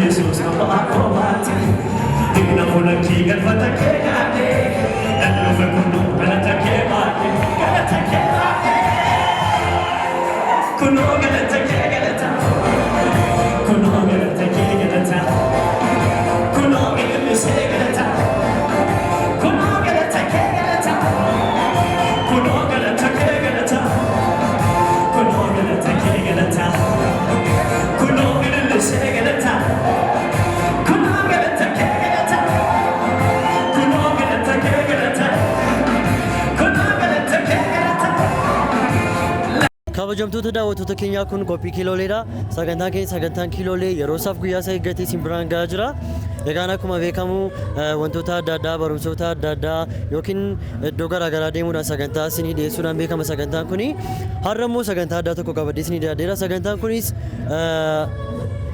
Yesuus kophaa kophaatti diina fuula kee galfata kee nyaadhee nan dhufe kunoo galata kee baadhee galata kee baadhee kunoo galata kee galata kunoo galata kee galata kunoo ilillisee galata kunoo galata kee galata kunoo galata kee galata kunoo galata kee galata kunoo ilillisee galata kunoo galata kee galata kunoo galata kee galata kunoo galata kee galata. Kabajamtoota daawwattoota keenyaa, kun qophii Kiilooleedha. Sagantaan keenya sagantaan Kiiloolee yeroo isaaf guyyaa isaa eeggatee isin biraan gahaa jira. Egaan akkuma beekamu wantoota adda addaa, barumsoota adda addaa yookiin iddoo garaagaraa deemuudhaan sagantaa isinii dhiyeessuudhaan beekama sagantaan kuni. Har'a immoo sagantaa addaa tokko qabadhee isinii dhiyaadheera. Sagantaan kunis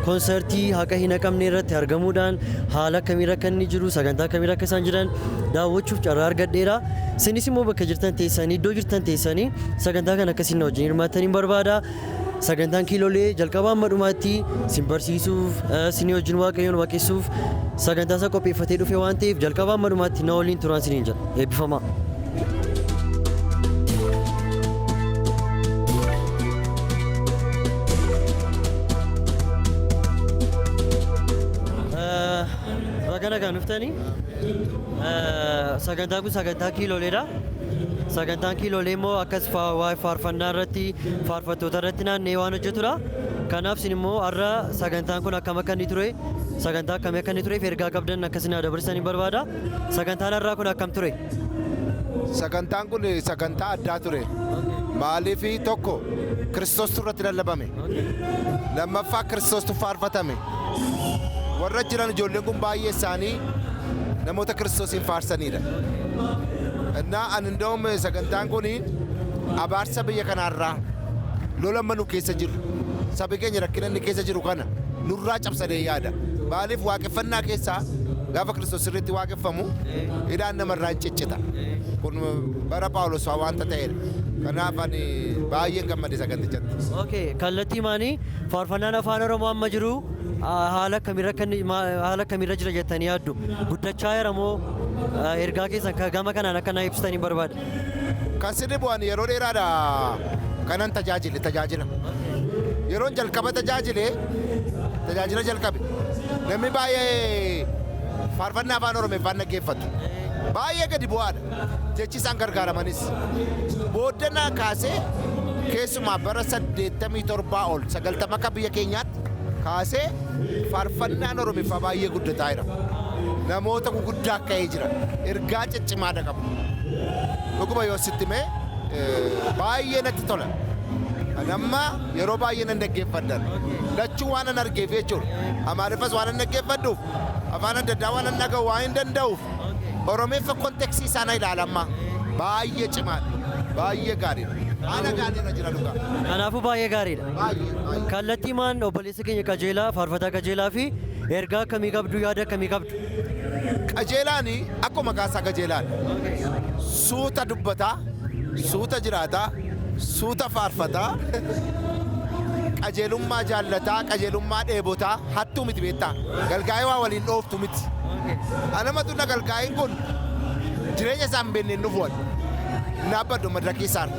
konsertii Haqa Hin Haqamne irratti argamuudhaan haala akkamiirra akka inni jiru, sagantaa akkamiirra akka isaan jiran daawwachuuf carraa argadheera. Isinis immoo bakka jirtan teessanii, iddoo jirtan teessanii sagantaa kana akkasiin na wajjin hirmaattaniin barbaada. Sagantaan Kiilolee jalqabaa hamma dhumaatti isin barsiisuuf, isinii wajjin Waaqayyoon waaqessuuf sagantaa isaa qopheeffatee dhufe waan ta'eef jalqabaa hamma dhumaatti na waliin turaan isiniin jedha. Eebbifamaa. Baga nagaan dhuftanii. Sagantaan kun sagantaa Kiiloleedha. Sagantaan Kiilolee immoo akkas waa'ee faarfannaa irratti, faarfattoota irratti naanna'ee waan hojjetudha. Kanaaf isin immoo har'a sagantaan kun akkam akka inni ture, sagantaa akkamii akka inni tureef ergaa qabdan akka isin dabarsanii barbaada. Sagantaan har'aa kun akkam ture? Sagantaan kun sagantaa addaa ture. Maaliif? Tokko, Kiristoostu irratti lallabame. Lammaffaa, Kiristoostu faarfatame. Warra jiran ijoolleen kun baay'ee isaanii namoota Kiristoosiin faarsanidha. Innaa ani እንደውም sagantaan kun abaarsa biyya kanaarraa, lola amma nu keessa jiru, sabi keenya rakkina inni keessa jiru kana nurraa cabsanee yaada. Maaliif? Waaqeffannaa keessaa gaafa Kiristoos sirriitti waaqeffamu hidhaan namarraa hin ciccita. Kun bara Phaawulos fa'aa waanta ta'edha. Kanaaf ani baay'een gammade sagantichatti. Okay, kallattii maanii faarfannaan Afaan Oromoo amma jiru haala akkamiirra akka inni haala akkamiirra jira jettanii yaaddu? Guddachaa jira moo? Ergaa keessan gama kanaan akka naa ibsitanii barbaada. Kan sirri bu'an, yeroo dheeraadha kanan tajaajile tajaajila. Yeroon jalqaba tajaajile, tajaajila jalqabe, namni baay'ee faarfannaa Afaan Oromeeffaan dhaggeeffatu. Baay'ee gadi bu'aadha. Jechi isaan gargaaramanis. Booddanaa kaasee, keessumaa bara 87 ol, 90 akka biyya keenyaatti kaasee, faarfannaan Oromeeffaa baay'ee guddataa jira. Namoota guguddaa ka'ee jira. Ergaa ciccimaadha qabu. Dhuguma yoo sitti himee, baay'ee natti tola. Ani amma yeroo baay'ee nan dhaggeeffadha. Lachuu waan an argeef jechuudha. Amaariffas waan an dhaggeeffadhuuf, afaan adda addaa waan an dhaga'u waan hin danda'uuf, Oromeeffa context isaa na ilaala amma. Baay'ee cimaadha. Baay'ee gaariidha. Haala gaariirra jira dhugaa. Kanaafuu baay'ee gaariidha. Baay'ee baay'ee. Kallattii maan obboleessa keenya Qajeelaa, faarfataa Qajeelaa fi ergaa akkamii qabdu, yaada akkamii qabdu? Qajeelaan akkuma maqaa isaa qajeelaadha. Suuta dubbataa, suuta jiraataa, suuta faarfataa, qajeelummaa jaallataa, qajeelummaa dheebotaa, hattuu miti beektaa. Galgaa'ee waa waliin dhooftu miti. Anamatu na galgaa'iin kun jireenya isaa hin beekne hin dhufu ani. Hin dhaabbadhu madirakii isaan.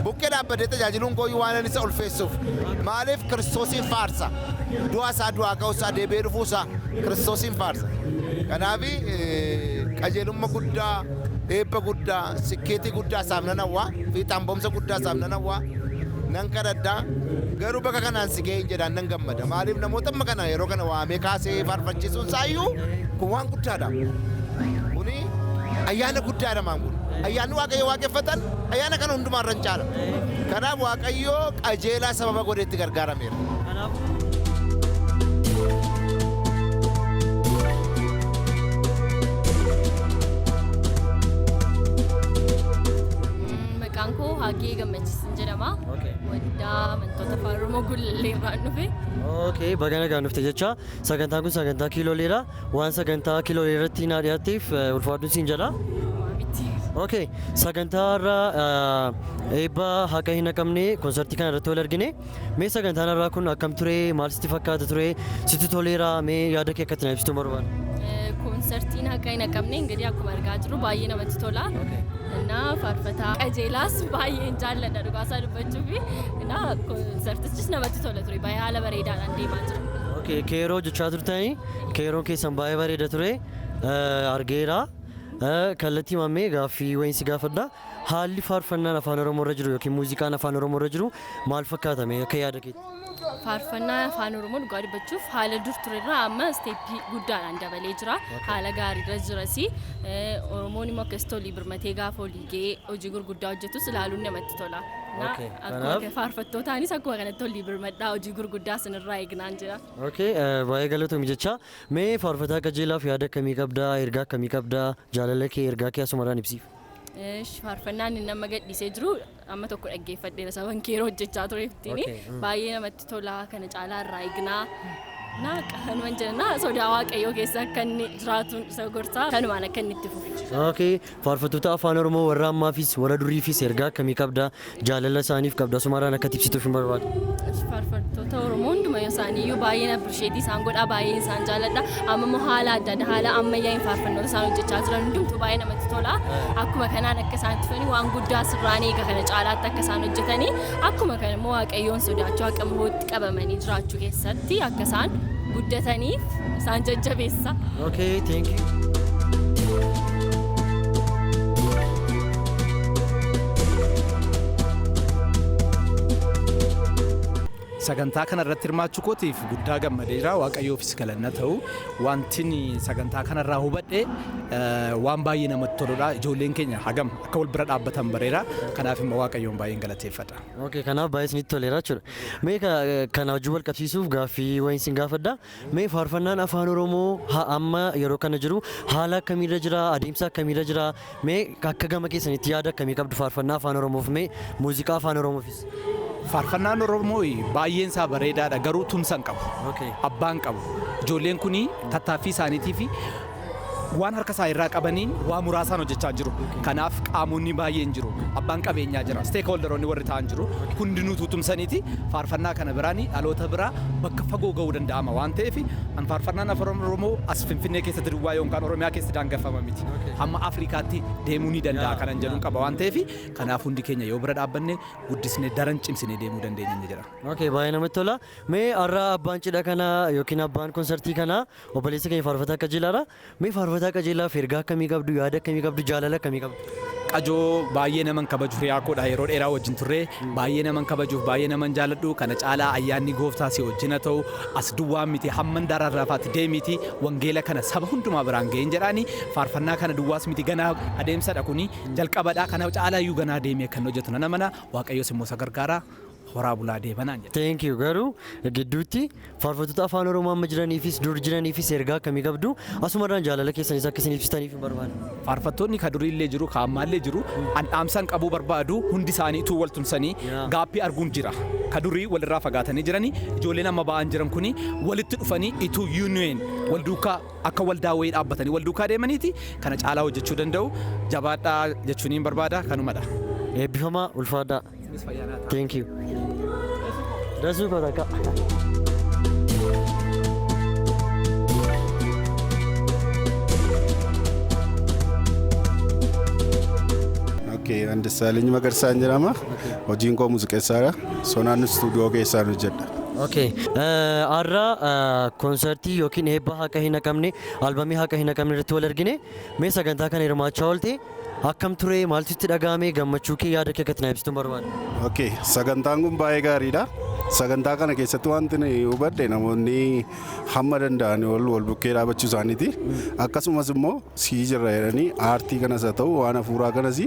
Bukkee dhaabbatee tajaajiluun kooyyuu waan ani isa ulfeessuuf. Maaliif? Kiristoosiin faarsa. Du'a isaa, du'aa ka'uu isaa, deebi'ee dhufuu isaa Kiristoosiin faarsa. Kanaaf qajeelumma guddaa, eebba guddaa, sikkeetii guddaa isaaf nan hawwa, fiixaan ba'umsa guddaa isaaf nan hawwa, nan kadhadha. Garuu bakka kanaan si ga'een jedhaan nan gammada. Maaliif? Namoota amma kana yeroo kana waamee kaasee faarfachiisuun isaayyuu kun waan guddaadha. Kuni ayyaana guddaadha maan kun. Ayyaanni Waaqayyo waaqeffatan ayyaana kana hundumaa irra hin caala. Kanaaf Waaqayyo Qajeelaa sababa godhee itti gargaarameera. Kanaafuu. Maqaan koo Haagee Gammachiisin jedhama. Waldaa Amantoota Afaan Oromoo Gullallee irraan dhufe. Okay, baga nagaan dhufte jecha. Sagantaan kun sagantaa Kiiloleedha. Waan sagantaa Kiilolee irratti naa dhiyaatteef ulfaadhu siin jedha. Miti. Okay, sagantaa irraa eebba Haqa Hin Haqamne konsartii kana irratti wal argine. Mee sagantaan irraa kun akkam ture? Maal sitti fakkaata ture? Sitti toleera? Mee yaada kee akkatti na ibsitu barbaada. Koonsartiin Haqa Hin Haqamne እንግዲህ akkuma argaa jirru baay'ee namatti tola. እና faarfataa Qajeelaas baay'een jaalladha dhugaasaa dubbachuu fi እና koonsartichis namatti tola ture, baay'ee haala bareedaadhaan deemaa jira. Okay, keeroo hojjechaa turtanii, keeroon keessan baay'ee bareeda ture, argeera. Kallattii mammee gaaffii wayiin si gaafadha. Haalli faarfannaan Afaan Oromoo irra jiru yookiin muuziqaan Afaan Oromoo irra jiru maal fakkaata mee akka yaada keetti? Faarfannaa Afaan Oromoo dhugaa dubbachuuf haala dur turerraa amma step guddaadhaan dabalee jira. Haala gaariirra jiras. Oromoon immoo akkasitti olii birmatee gaafa olii ga'ee hojii gurguddaa hojjetus ilaaluun namatti tola. Akkuma faarfattootaanis akkuma kanatti olii birmadhaa, hojii gurguddaa sinirraa eegnaan jira. Okay, baay'ee galatoomi jecha. Mee faarfataa Qajeelaaf yaada akkamii qabdaa? Ergaa akkamii qabdaa? Jaalala kee, ergaa kee asumarraan ibsiif. Faarfannaan inni amma gadhiisee jiru amma tokko dhaggeeffadheera saban keeroo hojjechaa tureeftiin, baay'ee namatti tola, kana caalaa irraa eegnaa. Na kanumaan jenna, sodaa Waaqayyoo keessa akka inni jiraatu isa gorsaa, kanumaan akka inni itti fufu. Okay, faarfattoota Afaan Oromoo warra ammaafis warra duriifis ergaa akkamii qabda? Jaalala isaaniif qabda asumarraan akka ibsituuf hin barbaadu. Faarfattoota Oromoo hunduma isaaniiyyuu baay'een appreciate isaan godha, baay'een isaan jaalladha. Amma immoo haala adda addaa, haala ammayyaa faarfannoota isaan hojjechaa jiran hundumtuu baay'ee namatti tola. Akkuma kanaan akka isaan itti fufanii waan guddaa sirraan eega, kana caalaatti akka isaan hojjetanii, akkuma kana immoo Waaqayyoon sodaachuu, akka mootti qabamanii jiraachuu keessatti akka isaan guddataniif isaan jajjabeessa. Okay, thank you. Sagantaa kana irratti hirmaachuu kootiif guddaa gammadeera. Waaqayyoofis galanna ta'u. Wantin sagantaa kanarraa hubadhe waan baay'ee namatti toludha. Ijoolleen keenya hagam akka wal bira dhaabbatan bareera. Kanaaf immoo Waaqayyoon baay'een galateeffadha. Okay, kanaaf baay'ee isinitti toleera jechuudha. Mee kana wajjin wal qabsiisuuf gaaffii wayiin isin gaafadha. Mee faarfannaan Afaan Oromoo amma yeroo kana jiru haala akkamiirra jira? Adeemsa akkamiirra jira? Mee akka gama keessanitti yaada akkamii qabdu faarfannaa Afaan Oromoof, mee muuziqaa Afaan Oromoofis? Faarfannaan Oromoo baay'een isaa bareedaadha, garuu tumsa hin qabu. Abbaan qabu. Ijoolleen kun tattaaffii isaaniitii fi waan harka isaa irraa qabaniin waa muraasaan hojjechaa jiru. Kanaaf qaamonni baay'een jiru. Abbaan qabeenyaa jira. Stakeholderoonni warri ta'an jiru. Hundinuu tumsaniiti faarfannaa kana biraani dhaloota biraa bakka fagoo ga'uu danda'ama waan ta'eef, an faarfannaan Afaan Oromoo as Finfinnee keessatti duwwaa yookaan Oromiyaa keessatti daangeffama miti. Hamma Afrikaatti deemuu ni danda'a kanan jedhuun qaba waan ta'eef, kanaaf hundi keenya yoo bira dhaabbanne guddisnee daran cimsinee deemuu dandeenya inni jedha. Okay, baay'ee namatti tola. Mee har'a abbaan cidha kanaa yookiin abbaan konsartii kanaa obboleessa keenya faarfataa Qajeelaadha. Mee faarfataa Qajeelaaf ergaa akkamii qabdu, yaada akkamii qabdu, jaalala akkamii qabdu? Qajoo baay'ee naman kabaju, hiriyaa koodha, yeroo dheeraa wajjin turre, baay'ee naman kabajuuf, baay'ee naman jaalladhu. Kana caalaa ayyaanni gooftaa si wajjin haa ta'u. As duwwaa miti, hamman daaraa lafaatti deemiti wangeela kana saba hundumaa biraan ga'een jedhaani. Faarfannaa kana duwwaas miti, ganaa adeemsadha, kuni jalqabadha. Kana caalaa iyyuu ganaa deemee kan hojjetu nana mana Waaqayyoos immoo isa gargaara, horaa bulaa deemanaan jedha. Thank you. Garuu gidduutti faarfattoota Afaan Oromoo amma jiraniifis dur jiraniifis ergaa akkamii qabdu? Asumarraan jaalala keessanis akka isin ibsitaniif hin barbaada. Faarfattoonni ka duriillee jiru, ka ammaallee jiru, an dhaamsan qabuu barbaadu hundi isaanii utuu wal tumsanii gaappii arguun jira. Ka durii walirraa fagaatanii jiranii, ijoolleen amma ba'an jiran kuni walitti dhufanii ituu union wal duukaa akka waldaa wayii dhaabbatanii wal duukaa deemaniiti kana caalaa hojjechuu danda'u. Jabaadhaa jechuun hin barbaada, kanumadha. Eebbifamaa, ulfaadhaa. Thank you. Dasuu koo takka. Okay, an Dassaaleny Magarsaan jedhama. Hojiin koo muuziqeessaadha. Sonaan istuudiyoo keessaan hojjedha. Okay. Har'a koonsartii yookiin eebba Haqa Hin Haqamne, albamii Haqa Hin Haqamne irratti wal argine. Mee sagantaa kana hirmaachaa oolte, akkam ture? Maaltu itti dhaga'ame? Gammachuu kee, yaada kee akka itti na ibsitu barbaada. Okay, sagantaan kun baay'ee gaariidha. Sagantaa kana keessatti wanti ani hubadhe namoonni hamma danda'an ol wal bukkee dhaabachuu isaaniiti. Akkasumas immoo sii jirra jedhanii aartii kanas haa ta'u waan hafuuraa kanas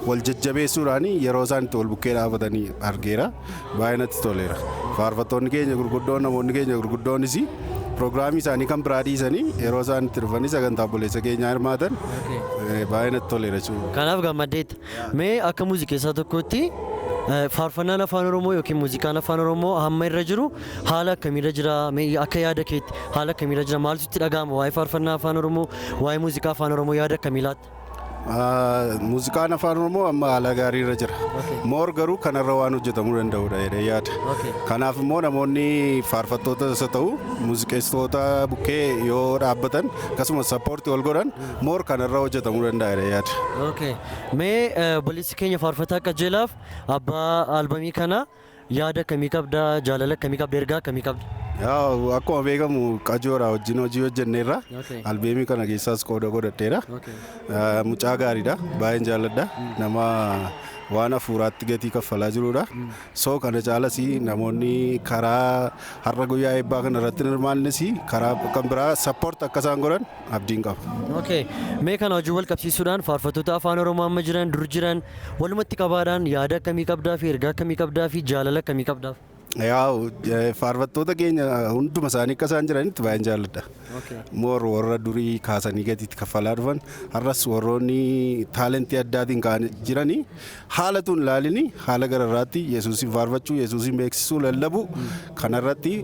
wal jajjabeessuudhaan yeroo isaan itti wal bukkee dhaabatanii argeera. Baay'ee natti toleera. Faarfattoonni keenya gurguddoon, namoonni keenya gurguddoonis piroogiraamii isaanii kan biraa dhiisanii yeroo isaan itti dhufanii sagantaa obboleessa keenyaa hirmaatan baay'ee natti toleera jechuudha. Kanaaf gammaddeetta. Mee akka muuziqeessaa tokkotti faarfannaan Afaan Oromoo yookiin muuziqaan Afaan Oromoo hamma irra jiru haala akkamiirra jira? Mee akka yaada keetti haala akkamiirra jira? Maaltu itti dhaga'ama? Waa'ee faarfannaa Afaan Oromoo, waa'ee muuziqaa Afaan Oromoo yaada akkamii laatta? Muuziqaan afaan Oromoo amma haala gaarii irra jira. More garuu kanarra waan hojjetamuu danda'udha jedhee yaada. Kanaaf immoo namoonni faarfattoota isa ta'u muuziqeessitoota bukkee yoo dhaabbatan, akkasumas support wal godhan, more kanarra hojjetamuu danda'a jedhee yaada. Okay. Mee obboleessi keenya faarfataa Qajeelaaf abbaa albamii kana yaada akkamii qabda? Jaalala akkamii qabda? Ergaa akkamii qabda? Yaa, akkuma beekamu qajoodha wajjin hojii hojjenneerra. Albeemii kana keessaas qooda godhadheera. Mucaa gaariidha. Baay'een jaalladha. Nama waan hafuuraatti gatii kaffalaa jirudha. So kana caalas namoonni karaa har'a guyyaa eebbaa kana irratti hin hirmaannes karaa kan biraa support akka isaan godhan abdiin qaba. Okay. Mee kana hojii wal qabsiisuudhaan faarfattoota afaan Oromoo amma jiran, dur jiran walumatti qabaadhaan yaada akkamii qabdaa fi ergaa akkamii qabdaa fi jaalala akkamii qabdaaf? Yaa'u, faarfattoota keenya hunduma isaanii akka isaan jiranitti baay'een jaalladha. More warra durii kaasanii gatiitti kaffalaa dhufan, har'as warroonni talent addaatiin ka'anii jiranii haala tun ilaalini haala gararraatti Yesuusin faarfachuu, Yesuusin beeksisuu, lallabuu kanarratti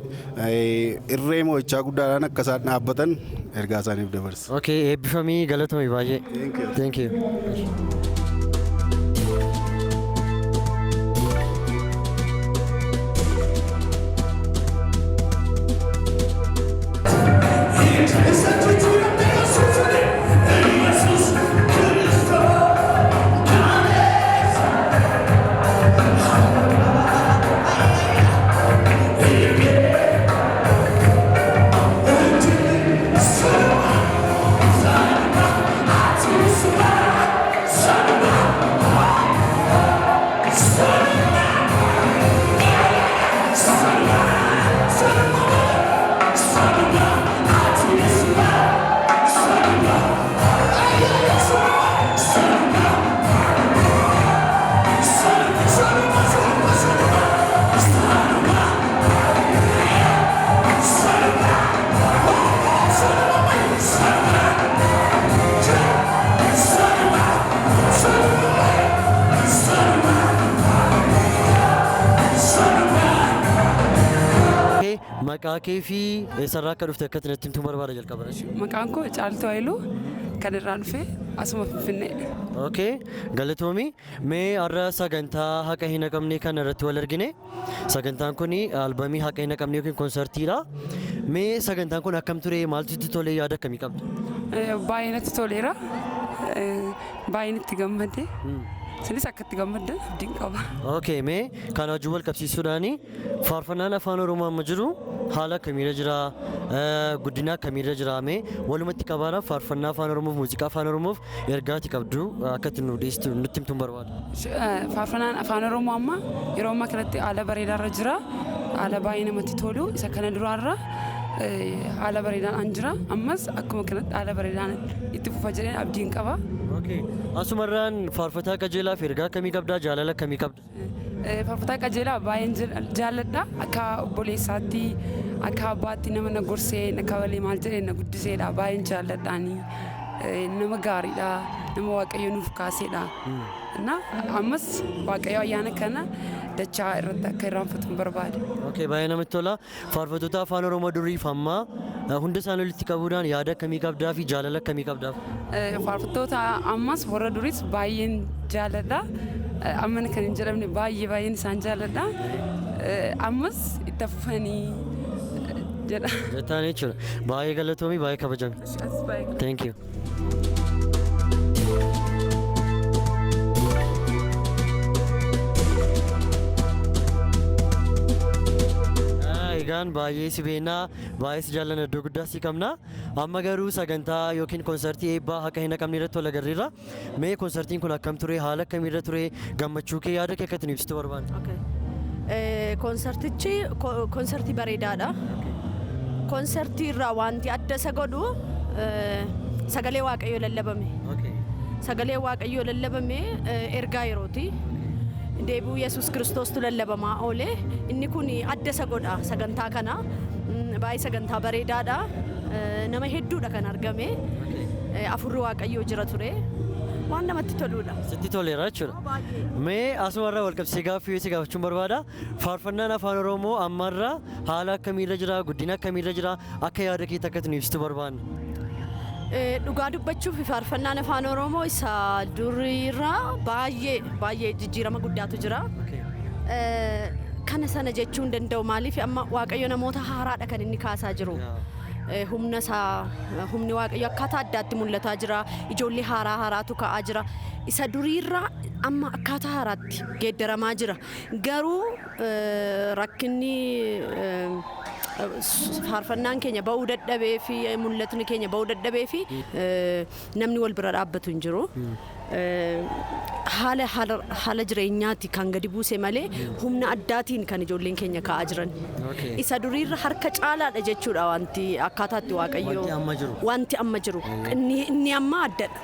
irree mo'ichaa guddaadhaan akka isaan dhaabbatan ergaa isaaniif dabarsa. Okay, eebbifamii, galatoomi baay'ee. Thank you. Thank you. Okay, maqaa kee fi eessarraa akka dhufte akka natti himtuu barbaada jalqaba. Maqaan koo Caaltuu Hayiluu, kan irraa dhufe asuma Finfinnee. Okay, galatoomi. Mee har'a sagantaa haqa hin haqamne kana irratti wal argine. Sagantaan kun albamii haqa hin haqamne yookiin konsertiidha. Mee sagantaan kun akkam ture? Maaltu itti tole? Yaada akkamii qabda? Baay'ee natti toleera. Baay'een itti gammade. Isinis akka itti gammaddan abdiin qaba. Okay, mee kana wajjin wal qabsiisuudhaani faarfannaan afaan Oromoo amma jiru haala akkamiirra jira? Guddina akkamiirra jira? Mee walumatti qabaadhaaf faarfannaa afaan Oromoof, muuziqaa afaan Oromoof ergaati qabdu akka itti nu dhiyeessitu nutti himtuun barbaada. Faarfannaan afaan Oromoo amma yeroo ammaa kanatti haala bareedaarra jira. Haala baay'ee namatti tolu. Isa kana duraarra haala bareedaan an jira. Ammas akkuma kanatti haala bareedaan itti fufa jedheen abdiin qaba. Okay. Asumarraan faarfataa Qajeelaaf ergaa akkamii qabdaa? Jaalala akkamii qabda? Faarfataa Qajeelaa baay'een jaalladha. Akka obboleessaatti, akka abbaatti nama na gorsee, na kabalee, maal jedhee na guddiseedha. Baay'een jaalladhaani. Nama gaariidha. Nama Waaqayyo nuuf kaaseedha. Na ammas Waaqayyo ayyaana kana dachaa irratti akka irraanfatu hin barbaada. Okay, baay'ee namatti tola. Faarfattoota afaan Oromoo duriif ammaa hunda isaanii walitti qabuudhaan yaada akkamii qabdaa fi jaalala akkamii qabdaaf? Faarfattoota ammas warra duris baay'een jaalladha. Amma kan hin jedhamne baay'ee baay'een isaan jaalladha. Ammas itti fufanii jedha. Jettaan jechuudha. Baay'ee galatoomii, baay'ee kabajame. As baay'ee. Thank you. Egaan baay'ee si beennaa, baay'ee si jaallanna, iddoo guddaa si qabna. Amma garuu sagantaa yookiin konsertii eebbaa haqa hin haqamne irratti wal agarreerra. Mee konsertiin kun akkam ture? Haala akkamiirra ture? Gammachuu kee, yaada kee akka itti nu ibsitu barbaanna. Okay. Konsertichi konsertii bareedaadha. Konsertii irraa wanti adda isa godhu sagalee Waaqayyoo lallabame. Sagalee Waaqayyoo lallabame, ergaa yerooti. Deebi'uu Yesuus Kiristoostu lallabamaa oole. Inni kun adda isa godha sagantaa kana. Baay'ee sagantaa bareedaadha. Nama hedduudha kan argame. Afurri Waaqayyoo jira ture. Waan namatti toludha. Sitti toleera jechuudha. Mee asumarraa wal qabsiisee gaaffii si gaafachuun barbaada. Faarfannaan afaan Oromoo ammarra haala akkamiirra jira? Guddina akkamiirra jira? Akka yaada keetti akka itti nu ibsitu barbaanna. Dhugaa dubbachuuf faarfannaan Afaan Oromoo isa duriirraa baay'ee baay'ee jijjiirama guddaatu jira. Kana sana jechuu hin danda'u, maaliif amma Waaqayyo namoota haaraadha kan inni kaasaa jiru. Humna isaa, humni Waaqayyo akkaataa addaatti mul'ataa jira. Ijoollee haaraa haaraatu ka'aa jira. Isa duriirraa amma akkaataa haaraatti geeddaramaa jira. Garuu rakkinni faarfannaan keenya ba'uu dadhabee fi mul'atni keenya ba'uu dadhabee fi namni wal bira dhaabbatu hin jiru. Haala jireenyaati kan gadi buuse malee humna addaatiin kan ijoolleen keenya ka'aa jiran. Isa duriirra harka caalaadha jechuudha wanti akkaataatti Waaqayyo. Wanti amma jiru. Wanti amma jiru. Inni amma addadha.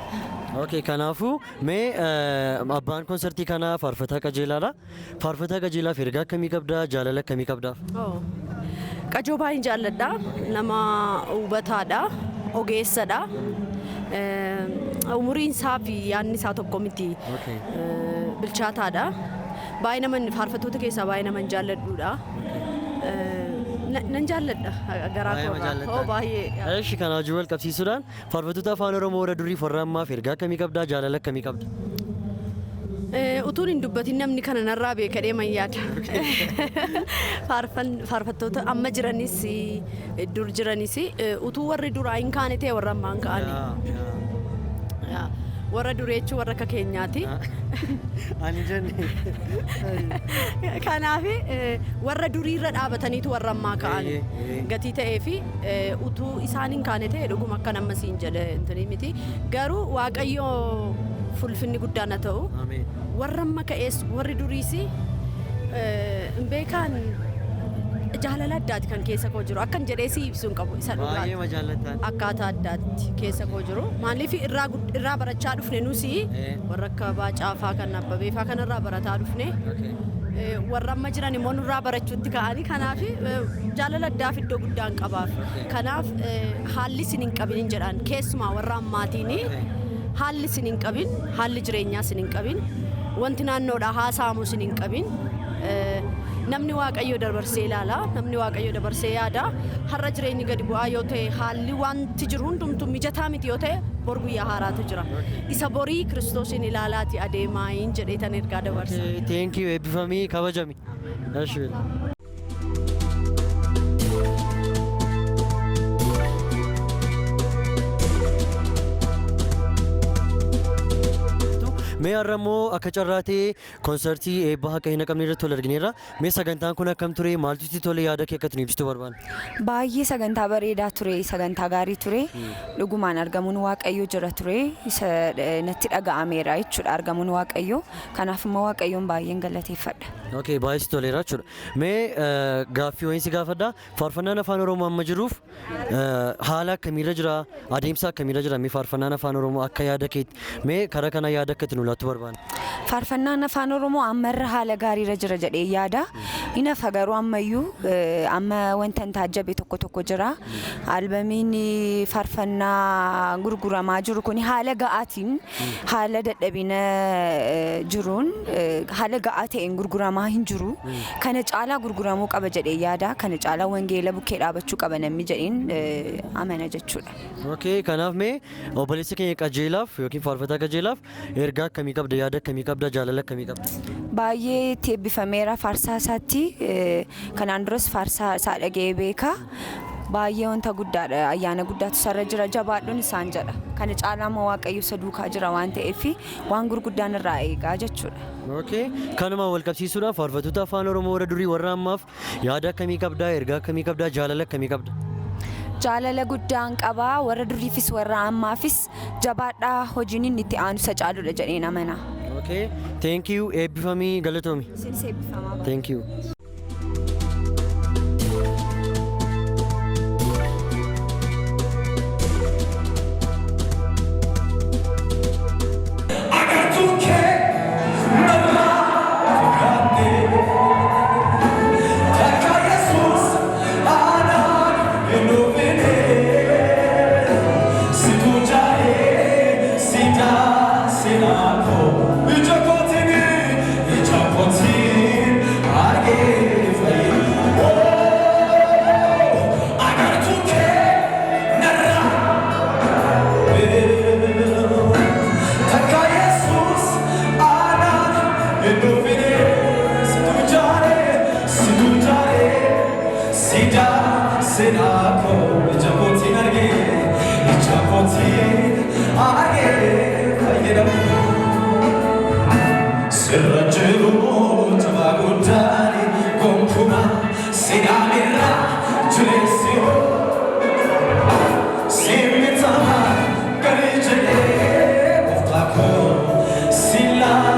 Okay, kanaafuu mee abbaan konsertii kanaa Faarfataa Qajeelaadha. Faarfataa Qajeelaaf ergaa akkamii qabdaa? Jaalala akkamii qabdaaf? Oh. Qajoo baay'een jaalladha. Nama hubataadha. Ogeessadha. Umuriin isaa fi yaadni isaa tokko miti. Bilchaataadha. Baay'ee nama faarfattoota keessaa baay'ee nama jaalladhuudha. Nan jaalladha garaa Baay'ee koorraa. jaalladha. Oh, baay'ee. Eshi, kana wajjin wal qabsiisuudhaan faarfattoota Afaan Oromoo warra durii warra ammaaf ergaa akkamii qabdaa? Jaalala akkamii qabda? Utuun hin dubbatin namni kana narraa beekadhee man yaada. Faarfattoota amma jiranis dur jiranis, utuu warri duraa hin kaane ta'e warra ammaa hin ka'ani. Yaa, warra durii jechuun warra akka keenyaati. Ani jenne. Kanaaf warra duriirra dhaabataniitu warra ammaa ka'an. Gatii ta'ee fi utuu isaan hin kaane ta'e dhuguma akka nama siin jedhe intini miti. Garuu Waaqayyo fulfinni guddaan haa ta'u. Ameen. Warra amma ka'ees warri duriis hin beekaan, jaalala addaati kan keessa koo jiru. Akkan jedhee si ibsuu hin qabu isa Baay'ee dhugaati. jaallattaan. Akkaataa addaatti keessa koo jiru. Maaliif irraa barachaa dhufne nusi warra akka Baacaafaa kan Abbabeefaa kanarraa barataa dhufne. Warra amma jiran immoo nurraa barachuutti ka'anii, kanaaf jaalala addaaf iddoo guddaan qabaaf. Kanaaf haalli isin hin qabin hin jedhan, keessumaa warra ammaatiin haalli isin hin qabin, haalli jireenyaa isin hin qabin, wanti naannoodhaa haasa'amu isin hin qabin. Namni Waaqayyo dabarsee ilaala, namni Waaqayyo dabarsee yaada. Har'a jireenyi gadi bu'aa yoo ta'e, haalli wanti jiru hundumtuu mijataa miti yoo ta'e, bor guyyaa haaraatu jira. Isa borii Kiristoosiin ilaalaati adeemaayin jedhee tan ergaa dabarsa. Thank you, eebbifamii, kabajami. Eshi. Mee har'a immoo akka carraa ta'ee konsertii eebba Haqa Hin Haqamne irratti wal argineerra. Mee sagantaan kun akkam ture? Maaltu itti tole? Yaada kee akka ibsitu barbaanna. Baay'ee sagantaa bareedaa ture, sagantaa gaarii ture. Dhugumaan argamuun Waaqayyo jira ture. Isa natti dhaga'ameera jechuudha argamuun Waaqayyo. Kanaaf immoo Waaqayyoon baay'een galateeffadha. Okay, baay'ee si toleera jechuudha. Mee gaaffii wayii si gaafadha. Faarfannaan Afaan Oromoo amma jiruuf haala akkamiirra jira? Adeemsa akkamiirra jira? Mee faarfannaan Afaan Oromoo akka yaada keetti mee karaa kana yaada akka itti nu laattu barbaanna. Faarfannaan Afaan Oromoo ammarra haala gaariirra jira jedhee yaada. Hin hafa garuu ammayyuu amma wanta hin taajjabe tokko tokko jira. Albamiin faarfannaa gurguramaa jiru kun haala ga'aatiin, haala dadhabina jiruun, haala ga'aa ta'een gurguramaa hin jiru. Kana caalaa gurguramuu qaba jedhee yaada. Kana caalaa wangeela bukkee dhaabachuu qaba namni jedheen amana jechuudha. Okay, kanaaf mee obboleessa keenya Qajeelaaf yookiin faarfataa Qajeelaaf ergaa akkamii qabda? Yaada akkamii qabda? Jaalala akkamii qabda? Baay'ee itti eebbifameera faarsaa isaatti. Kanaan duras faarsaa isaa dhaga'ee beeka. Baay'ee wanta guddaadha. Ayyaana guddaatu isarra jira. Jabaadhuun isaan jedha. Kana caalaa immoo Waaqayyo isa duukaa jira waan ta'eef waan gurguddaan irraa eegaa jechuudha. Okay, kanuma wal qabsiisuudhaaf faarfattoota Afaan Oromoo warra durii warra ammaaf yaada akkamii qabda? Ergaa akkamii qabda? Jaalala akkamii qabda? Jaalala guddaan qabaa warra duriifis warra ammaafis, jabaadhaa, hojiin inni itti aanu isa caaludha jedheen amana. Okay, thank you, eebbifamii, galatoomi. Isinis eebbifamaa. Thank you. Agartuu kee narraa fagaadhee, takka Yesuus aanaan hin dhufine, situ jaa'ee si jaasinaa koo ija kootiin argee. Guddaa seenaa koo ija kootiin argee, ija kootiin argee fayyadamu. Sirra jiru jabaa guddaani gonkumaa sidaamirra jireessi hoo. Simmitama gadi jedhee gooftaa koo silaa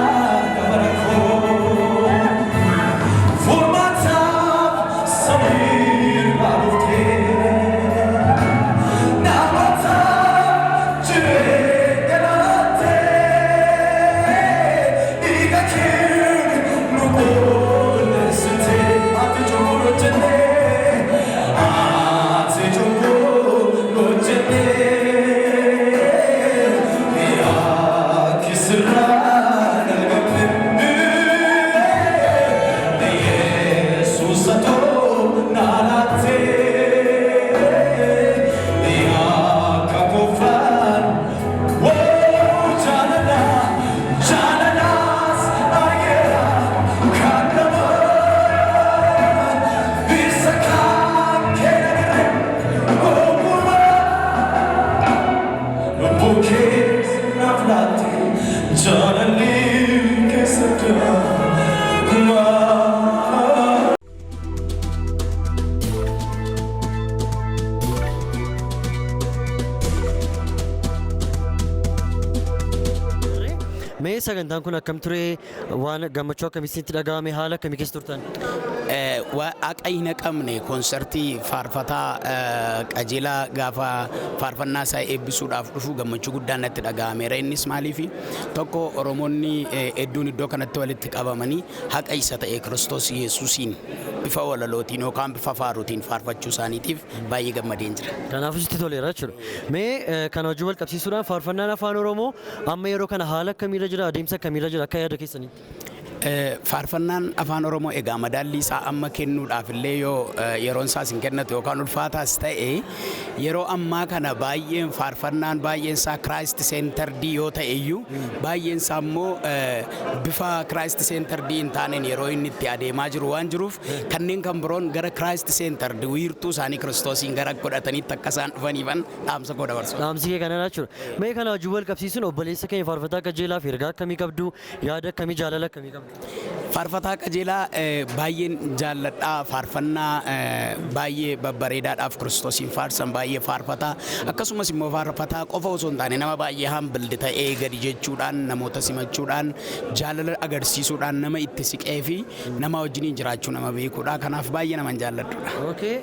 dabara koo. Furmaataaf samiirraa dhuftee namoota jireenya laattee dhiiga kee nu qulqulleessitee ati cubbuu hojjennee, ati cubbuu hojjennee yaa sirraa galgamne. Yesus atoo naalattee akka gooftaan woo jaalala jaalalaas argeera kan nama isa kan kenname gonkumaa lubbuu keessa naaf laatte jaalalli keessa jira kumaa. Mee sagantaan kun akkam ture? Waan gammachuu akkamii isinitti dhaga'ame? Haala akkamii keessa turtan? Haqa hin haqamne koonsartii faarfataa Qajeelaa gaafa faarfannaa isaa eebbisuudhaaf dhufu gammachuu guddaan natti dhaga'ameera. Innis maaliif tokko Oromoonni hedduun iddoo kanatti walitti qabamanii haqa isa ta'e Kiristoos Yesuusiin bifa walalootiin yookaan bifa faaruutiin faarfachuu isaaniitiif baay'ee gammadeen jira. Kanaafuu sitti toleera jechuudha. Mee kana wajjin wal qabsiisuudhaan faarfannaan afaan Oromoo amma yeroo kana haala akkamiirra jira? Adeemsa akkamiirra jira akka yaada keessanitti? Faarfannaan afaan Oromoo egaa madaallii isaa amma kennuudhaaf illee yoo yeroon isaas hin kennatu yookaan ulfaataas ta'e, yeroo ammaa kana baay'een faarfannaan baay'een isaa Christ centered yoo ta'e iyyuu, baay'een isaa immoo bifa Christ centered hin taaneen yeroo inni itti adeemaa jiru waan jiruuf, kanneen kan biroon gara Christ centered wiirtuu isaanii Kiristoosiin gara godhataniitti akka isaan dhufaniifan dhaamsa koo dabarsu. Dhaamsi kee kanadha jechuudha. Mee kana wajjin wal qabsiisuun obboleessa keenya faarfataa Qajeelaaf ergaa akkamii qabdu? Yaada akkamii, jaalala akkamii qabdu? Faarfataa Qajeelaa baay'een jaalladhaa. Faarfannaa baay'ee babbareedaadhaaf Kiristoosiin faarsan baay'ee faarfataa, akkasumas immoo faarfataa qofa osoo hin taane nama baay'ee humble ta'ee, gadi jechuudhaan, namoota simachuudhaan, jaalala agarsiisuudhaan nama itti siqee fi nama wajjiniin jiraachuu nama beekuudha. Kanaaf baay'ee naman jaalladhudha. Okay,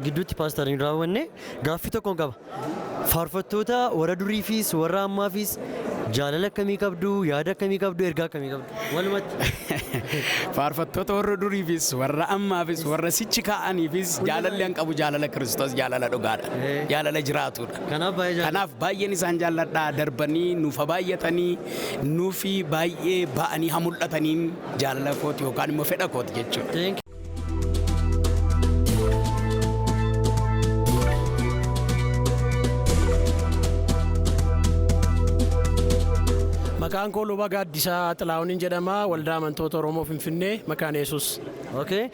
gidduutti paastariin raawwanne gaaffii tokkoon qaba. Faarfattoota warra duriifis warra ammaafis jaalala akkamii qabdu? Yaada akkamii qabdu? Ergaa akkamii qabdu? Walumatti. Faarfattoota warra duriifis warra ammaafis warra sichi kaa'aniifis jaalalli an qabu jaalala Kiristoos, jaalala dhugaadha. Jaalala jiraatudha. Kanaaf baay'ee jaalladha. Kanaaf baay'een isaan jaalladha. Darbanii nuufa baay'atanii nuufi baay'ee ba'anii haa mul'ataniin jaalala kooti yookaan immoo fedha kooti jechuudha. Thank Maqaan koo Luba Gaaddisaa Xilaahuniin jedhama. Waldaa Amantoota Oromoo Finfinnee, Makaana Yesuus. Okay,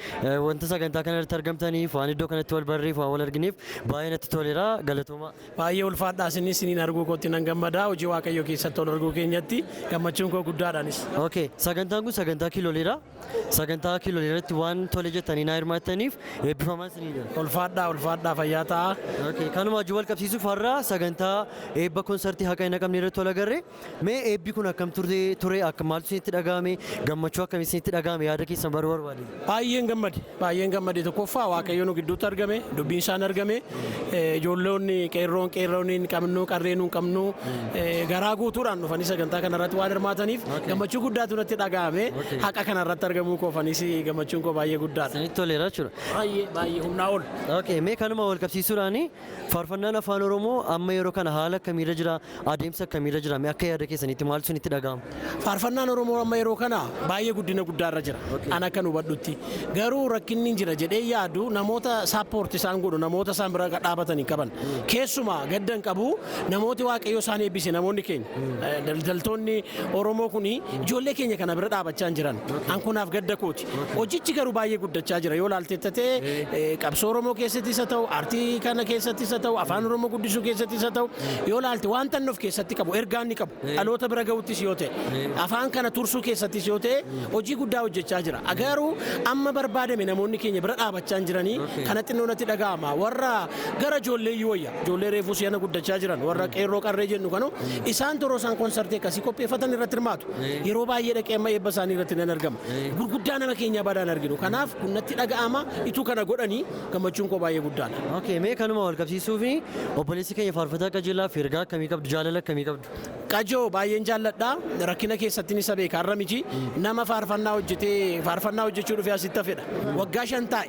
wanta sagantaa kana irratti argamtaniif, waan iddoo kanatti wal barreef, waan wal arginiif baay'ee natti toleera. Galatooma. Baay'ee ulfaadhaa, isinis isiniin arguu kootti nan gammada. Hojii Waaqayyoo keessatti wal arguu keenyatti gammachuun koo guddaadhaanis. Okay, sagantaan kun sagantaa kiiloleedha. Sagantaa kiilolee irratti waan tole jettanii naa hirmaattaniif eebbifamaa isinii jira. Ulfaadhaa, ulfaadhaa, fayyaa ta'a. Okay, kanuma wajjin wal qabsiisuuf har'a sagantaa eebba konsartii haqa hin haqamne irratti wal agarre. Mee eebbi kun akkam ture, akka maaltu isinitti dhaga'ame, gammachuu akkamii isinitti dhaga'ame, yaada keessan baruu barbaade. Baay'een gammade, baay'een gammade. Tokkoffaa Waaqayyo nu gidduutti argame, dubbiin isaan argame, ijoollonni qeerroon hin qabnu, qarreen hin qabnu, garaa guutuudhaan dhufanii sagantaa kanarratti waan hirmaataniif gammachuu guddaatu natti dhaga'ame. Haqa kanarratti argamuu koofanis gammachuun koo baay'ee guddaadha. Isinitti toleera jechuudha. Baay'ee, baay'ee, humnaa ol. Okay, mee kanuma wal qabsiisuudhaan faarfannaan afaan Oromoo amma yeroo kana haala akkamiirra jira, adeemsa akkamiirra jira, mee akka yaada keessanitti maaltu isinitti dhaga'ama? Faarfannaan Oromoo amma yeroo kana baay'ee guddina guddaarra jira. An akka hubadhutti. irratti. Garuu rakkinni jira jedhee yaadu namoota support isaan godhu, namoota isaan bira dhaabatanii qaban. Keessumaa gaddan qabu, namooti Waaqayyo isaan eebbise, namoonni keenya. Daldaltoonni Oromoo kuni ijoollee keenya kana bira dhaabachaa hin jiran. An kunaaf gadda kooti. Hojichi garuu baay'ee guddachaa jira. Yoo laaltetta ta'e, qabsoo Oromoo keessattis haa ta'u, aartii kana keessattis haa ta'u, afaan Oromoo guddisuu keessattis haa ta'u, yoo laalte wanta inni of keessatti qabu, ergaa inni qabu, dhaloota bira ga'uttis yoo ta'e, afaan kana tursuu keessattis yoo ta'e, hojii guddaa hojjechaa jira. Garuu amma barbaadame namoonni keenya bira dhaabachaa hin jiranii, kana xinnoo natti dhaga'ama. Warra gara ijoollee iyyuu wayya. Ijoollee reefuu si'ana guddachaa jiran, warra qeerroo qarree jennu kanu, isaan toroo isaan konsartii akkasii qopheeffatan irratti hirmaatu. Yeroo baay'ee dhaqee amma eebba isaanii irratti nan argama. Gurguddaa nama keenya badaan arginu. Kanaaf kun natti dhaga'ama. Ituu kana godhanii gammachuun koo baay'ee guddaadha. Okay, mee kanuma wal qabsiisuufi obboleessi keenya faarfataa Qajeelaaf ergaa akkamii qabdu, jaalala akkamii qabdu? Qajoo baay'een jaalladha. Rakkina keessatti ni beeka, har'a miti. Nama faarfannaa hojjetee, faarfannaa hojjechuu dhufee asitti hafedha. Waggaa 5 taa'e.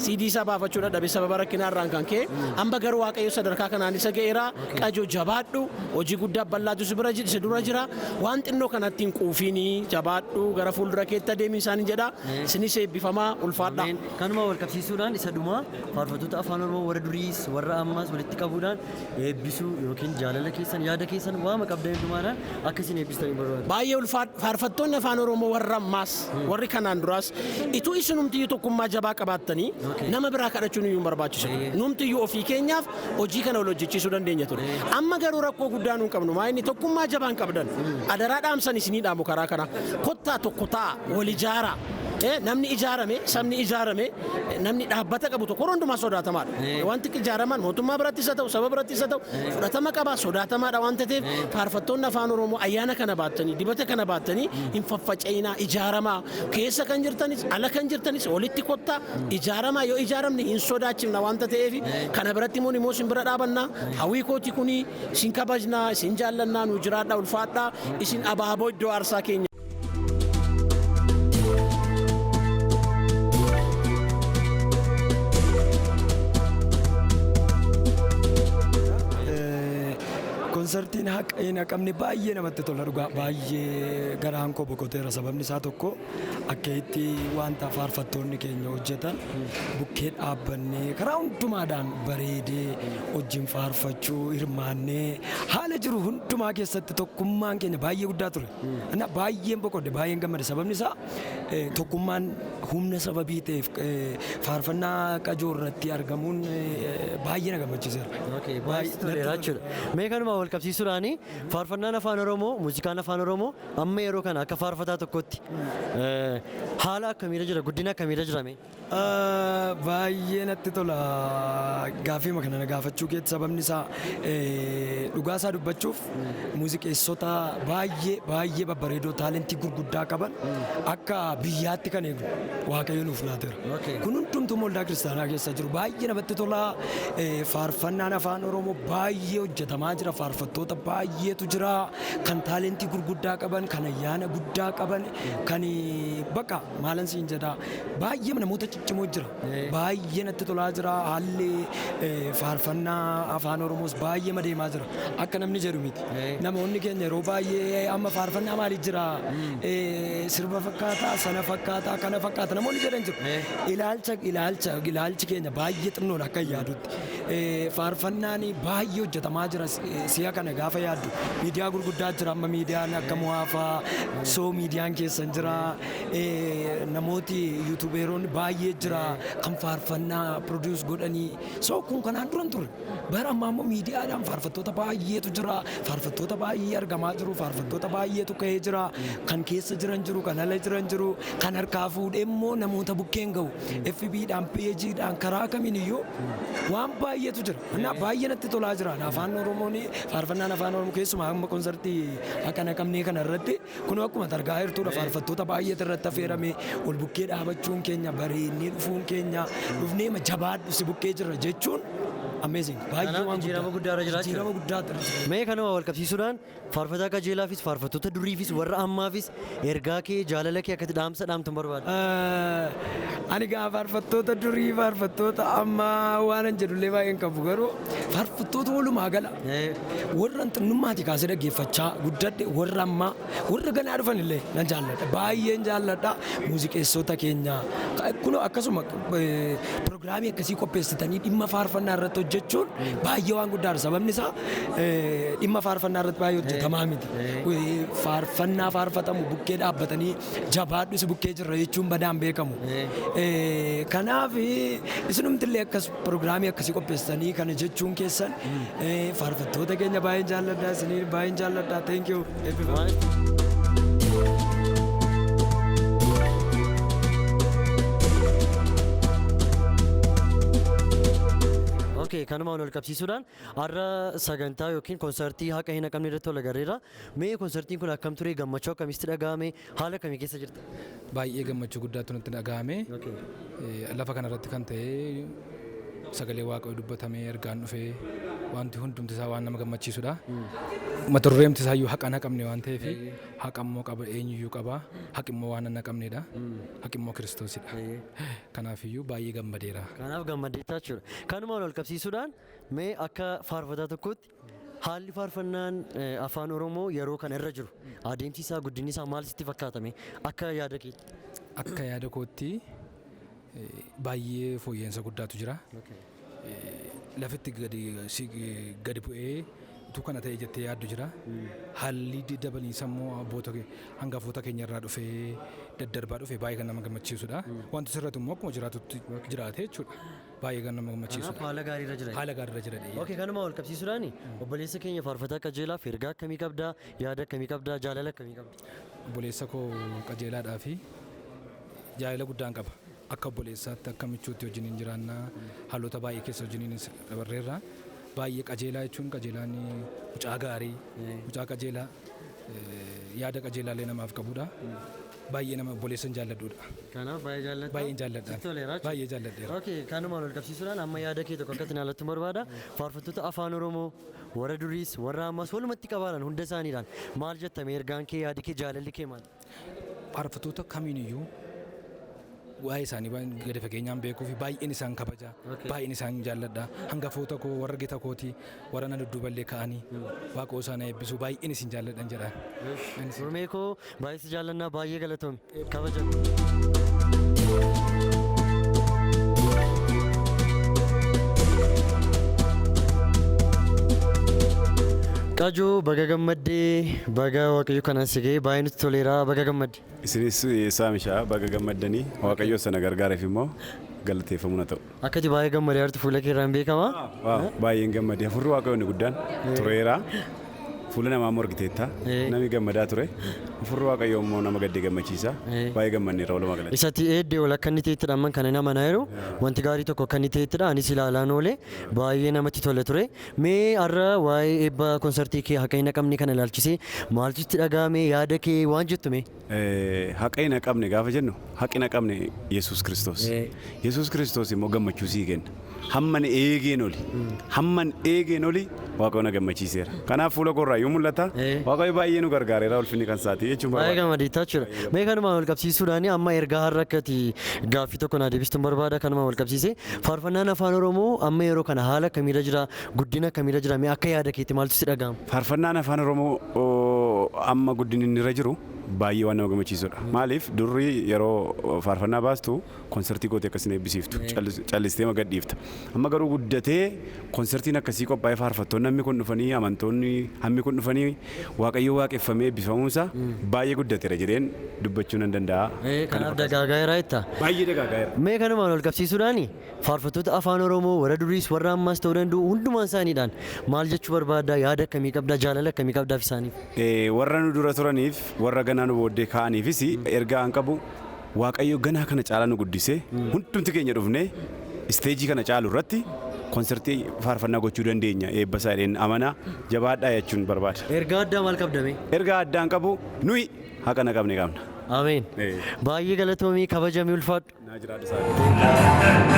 CD isaa baafachuu dadhabe sababa rakkinaa irraan kan ka'e. Amma garuu Waaqayyo sadarkaa kanaan isa ga'eera. Qajoo, jabaadhu. Hojii guddaa bal'aatu si bira si dura jira. Waan xinnoo kanatti hin quufiini, jabaadhu, gara fuuldura keetti adeemi isaanii jedha. Isinis eebbifamaa, ulfaadha. Kanuma wal qabsiisuudhaan isa dhumaa, faarfattoota afaan Oromoo warra duriis warra ammaas walitti qabuudhaan eebbisuu yookiin jaalala keessan, yaada keessan, waama qabdan hundumaadhaan akka isin eebbistanii barbaadu. Baay'ee ulfaadha. Faarfattoonni afaan Oromoo warra ammaas warri kanaan duraas ituu isinumtiyyuu tokkummaa jabaa qabaattanii nama biraa kadhachuun iyyuu hin barbaachisu. Numtiyyuu ofii keenyaaf hojii kana wal hojjechiisuu dandeenya ture. Amma garuu rakkoo guddaa nuun qabnu. Maa inni tokkummaa jabaa hin qabdan. Adaraa dhaamsan isinii dhaamu karaa kana. Kottaa tokko ta'a, wal ijaaraa. Namni ijaarame, sabni ijaarame, namni dhaabbata qabu tokko yeroo hundumaa sodaatamaadha. Wanti ijaaraman mootummaa birattis haa ta'u, saba birattis haa ta'u, fudhatama qaba, sodaatamaadha waan ta'eef, faarfattoonni afaan Oromoo ayyaana kana baattanii, dibata kana baattanii hin faffaca'inaa, ijaaramaa. Keessa kan jirtanis, ala kan jirtanis walitti kottaa ijaaramaa. Yoo ijaaramne hin sodaachifna waan ta'eef, kana biratti immoo isin bira dhaabannaa. Hawwii kooti kuni. Isin kabajnaa, isin jaallannaa, nu jiraadhaa, ulfaadhaa, isin abaaboo iddoo aarsaa keenya. Konsartiin haqa hin haqamne baay'ee namatti tola, dhugaa baay'ee garaan koo boqoteera. Sababni isaa tokko, akka itti wanta faarfattoonni keenya hojjetan bukkee dhaabbannee, karaa hundumaadhaan bareedee wajjin faarfachuu hirmaannee, haala jiru hundumaa keessatti tokkummaan keenya baay'ee guddaa ture. Na baay'een boqodde, baay'een gammade. Sababni isaa tokkummaan humna sababii ta'eef faarfannaa qajoo irratti argamuun baay'ee na gammachiiseera. Baay'ee toleera jechuudha. Mee kanuma wal qabsiisuudhaan, faarfannaan afaan Oromoo, muuziqaan afaan Oromoo amma yeroo kana akka faarfataa tokkotti haala akkamiirra jira, guddina akkamiirra jira mee? Baay'ee natti tola gaaffii kana na gaafachuu keetti. Sababni isaa, dhugaa isaa dubbachuuf, muuziqeessota baay'ee baay'ee babbareedoo, taalentii gurguddaa qaban akka biyyaatti kan eegu Waaqayyo nuuf laateera. Kun hundumtuu waldaa kiristaanaa keessa jiru. Baay'ee namatti tola. Faarfannaan afaan Oromoo baay'ee hojjetamaa jira. Faarfattoota baay'eetu jira, kan taalentii gurguddaa qaban, kan ayyaana guddaa qaban, kan bakka maalan siin jedha, baay'ee namoota ciccimoo jira. Baay'ee natti tolaa jira. Haalli faarfannaa afaan Oromoos baay'ee madeemaa jira. Akka namni jedhu miti. Namoonni keenya yeroo baay'ee amma faarfannaa maaliif jira, sirba fakkaataa, sana fakkaataa, kana fakkaata namoonni jedhan jiru. Ilaalchi keenya baay'ee xinnoodha akka yaadutti. Faarfannaan baay'ee hojjetamaa jira. Si'a kana gaafa yaaddu miidiyaa gurguddaa jira. Amma miidiyaan akka mo'aafaa soo miidiyaan keessan jira. Namooti yuutubeeroonni baay'ee jira kan faarfannaa produce godhanii. So kun kanaan duran ture. Bara ammaa immoo miidiyaadhaan faarfattoota baay'eetu jira. Faarfattoota baay'ee argamaa jiru. Faarfattoota baay'eetu ka'ee jira. Kan keessa jiran jiru, kan ala jiran jiru, kan harkaa fuudhee immoo namoota bukkeen ga'u. FB-dhaan, peejiidhaan, karaa kamiin iyyuu waan baay'eetu jira. Innaa baay'ee natti tolaa jira. Afaan Oromoon, faarfannaan afaan Oromoo keessumaa amma konsartii akka naqamnee kana irratti kun akkuma targaa jirtudha. Faarfattoota baay'eetu irratti affeerame. Ol bukkee dhaabachuun keenya, bareennee dhufuun keenya, dhufnee jabaadhu, si bukkee jirra jechuun Amazing. Baay'ee waan Jijjiirama guddaa irra jira. Jijjiirama guddaa irra jira. Mee kanuma wal qabsiisuudhaan faarfataa qajeelaafis, faarfattoota duriifis, warra ammaafis ergaa kee, jaalala kee akkatti dhaamsa dhaamtu barbaada. Ani gaa faarfattoota durii, faarfattoota ammaa waan an jedhullee baay'een qabu, garuu faarfattoota walumaa gala warra xinnummaati kaasee dhaggeeffachaa guddadhe, warra ammaa, warra ganaa dhufan illee nan jaalladha, baay'een jaalladha. Muuziqeessota keenya kunoo akkasuma pirogiraamii akkasii qopheessitanii dhimma faarfannaa irratti hojjechuun baay'ee waan guddaadha. Sababni isaa dhimma faarfannaa irratti baay'ee hojjetamaa miti. Faarfannaa faarfatamu bukkee dhaabbatanii jabaadhu, si bukkee jirra jechuun badaan beekamu. Kanaaf isinumtillee akkas pirogiraamii akkasii qopheessitanii kana jechuun keessan, faarfattoota keenya baay'een jaalladha, isinii baay'een jaalladha. Thank you. Eebbifama. Okay, kanumaan wal qabsiisuudhaan har'a sagantaa yookiin konsartii haqa hin haqamne irratti wal agarreerra. Mee konsartiin kun akkam ture? Gammachuu akkamitti dhaga'ame? Haala kamii keessa jirta? Baay'ee gammachuu guddaatu natti dhaga'ame. Lafa kanarratti kan ta'e, sagalee Waaqayyoo dubbatamee, ergaan dhufee, wanti hundumti isaa waan nama gammachiisudha. Mata dureemti isaa iyyuu haqa hin haqamne waan ta'eef, haqa immoo qaba, eenyuyyuu qaba, haqi immoo waan hin haqamnedha. Haqi immoo Kiristoosidha. Kanaafiyyuu baay'ee gammadeera. Kanaaf gammadeettaa jechuudha. Kanumaan wal qabsiisuudhaan mee akka faarfataa tokkotti haalli faarfannaan afaan Oromoo yeroo kana irra jiru, adeemsi isaa, guddinni isaa maal sitti fakkaatame akka yaada keetti? Akka yaada kootti baay'ee fooyya'insa guddaatu jira. Lafitti gadi bu'ee utuu kana ta'e jettee yaaddu jira. Haalli dabaliinsa immoo abboota hangafoota keenya irraa dhufee daddarbaa dhufe baay'ee kan nama gammachiisudha. Wanti sirratu immoo akkuma jiraatutti jiraate jechuudha. Baay'ee kan nama gammachiisudha. Kanaaf haala gaarii irra jira. Haala gaarii irra jira. Okay, kanuma wal qabsiisuudhaan obboleessa keenya faarfataa qajeelaaf ergaa akkamii qabdaa? Yaada akkamii qabdaa? Jaalala akkamii qabda? Obboleessa koo qajeelaadhaa fi jaalala guddaan qaba. Akka obboleessaatti, akka michuutti wajjiniin jiraannaa, haalota baay'ee keessa wajjiniin dabarreerra. Baay'ee qajeelaa jechuun, qajeelaan mucaa gaarii, mucaa qajeelaa, yaada qajeelaallee namaaf qabudha. Baay'ee nama obboleessa jaalladhuudha. Kanaaf baay'ee jaalladha. Baay'een jaalladha. Sitti toleera jechuudha. Baay'ee jaalladheera. Okay, kanumaan wal qabsiisuudhaan amma yaada kee tokko akkatti naallattu barbaada. Faarfattoota afaan Oromoo warra duriis warra ammaas walumatti qabaadhaan hunda isaaniidhaan maal jettame? Ergaan kee, yaadi kee, jaalalli kee maal? Faarfattoota kamiiniyyuu waa'ee isaanii waan gadi fageenyaan beekuu fi baay'een isaan kabaja, baay'een isaan jaalladha. Hangafoota koo, warra gita kootii, warra na dudduuballee ka'anii, Waaqoo isaan eebbisu, baay'een isin jaalladhan jedhaan. Gurmee koo, baay'ee si jaallannaa, baay'ee galatoomi. Kabaja. Qajoo, baga gammaddee, baga Waaqayyo kanaan si ga'e, baay'ee nutti toleera, baga gammadde. Isinis saamishaa, baga gammaddanii. Waaqayyo sana gargaareef immoo galateeffamuu na ta'u. Akkati baay'ee gammadee jirtu fuula kee irraan beekama. Waaw, baay'een gammadee. Hafuurri Waaqayyoon guddaan tureera. Fuula namaa morgiteetta. Namni gammadaa ture. Hafuurri Waaqayyoo immoo nama gaddee gammachiisa. Baay'ee gammanneera walumaa galatti. Isatti eeddee ol akka inni ta'ettidha amman kana nama amanaa jiru. Wanti gaarii tokko akka inni ta'ettidha. Anis ilaalaan oole, baay'ee namatti tole ture. Mee har'a waa'ee eebba konsartii kee haqa hin haqamne kana ilaalchisee maaltu sitti dhaga'ame? Yaada kee waan jettu mee? Haqa hin haqamne gaafa jennu, haqi hin haqamne Yesuus Kiristoos. Yesuus Kiristoos immoo gammachuu sii kenna. Hamman eegeen oli. Hamman eegeen oli Waaqayyo na gammachiiseera. Kanaaf fuula koorraa yoo mul'ata, Waaqayyo baay'ee nu gargaareera, ulfinni kan isaati jechuun Baay'ee barbaada. gammadeettaa jechuudha. Mee kanumaan wal qabsiisuudhaan amma ergaa har'a akkati gaaffii tokko naa deebistuun barbaada. Kanumaan wal qabsiisee, faarfannaan afaan Oromoo amma yeroo kana haala akkamiirra jira? Guddina akkamiirra jira? Mee akka yaada keetti maaltu si dhaga'ama? Faarfannaan afaan Oromoo amma guddinni inni irra jiru baay'ee waan nama gammachiisudha. Maaliif, durri yeroo faarfannaa baastu konsartii gootee akkasin eebbisiiftu, callistee gadhiifta. Amma garuu guddatee konsartiin akkasii qophaa'ee, faarfattoonni hammi kun dhufanii, amantoonni hammi kun dhufanii, Waaqayyo waaqeffamee eebbifamuunsaa baay'ee guddateera jedheen dubbachuu nan danda'a. Kanaaf dagaagaa jira jetta. Baay'ee dagaagaa jira. Mee kanumaan wal qabsiisuudhaan faarfattoota afaan Oromoo warra duriis warra ammaas ta'uu danda'u hundumaan isaaniidhaan maal jechuu barbaadda? Yaada akkamii qabda? Jaalala akkamii qabdaaf isaaniif? Warra nu dura turaniif, warra ganaa nu booddee ka'aniifis ergaa an qabu, Waaqayyo ganaa kana caalaa nu guddisee hundumti keenya dhufnee isteejii kana caalu irratti konsartii faarfannaa gochuu dandeenya eebba isaa jedheen amanaa, jabaadhaa jechuun barbaada. Ergaa addaa maal qabdame? Ergaa addaan qabu, nuyi haqa na qabne qabna. Ameen. Baay'ee galatoomii, kabajamii, ulfaadhu. Naa jiraadhu isaa.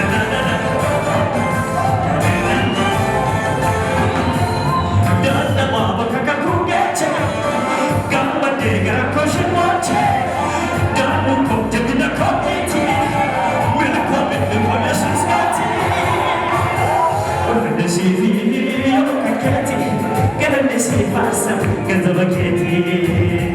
Ulfinni siifi yoo kakkeeti galanni sii faarsa ganzaba keeti.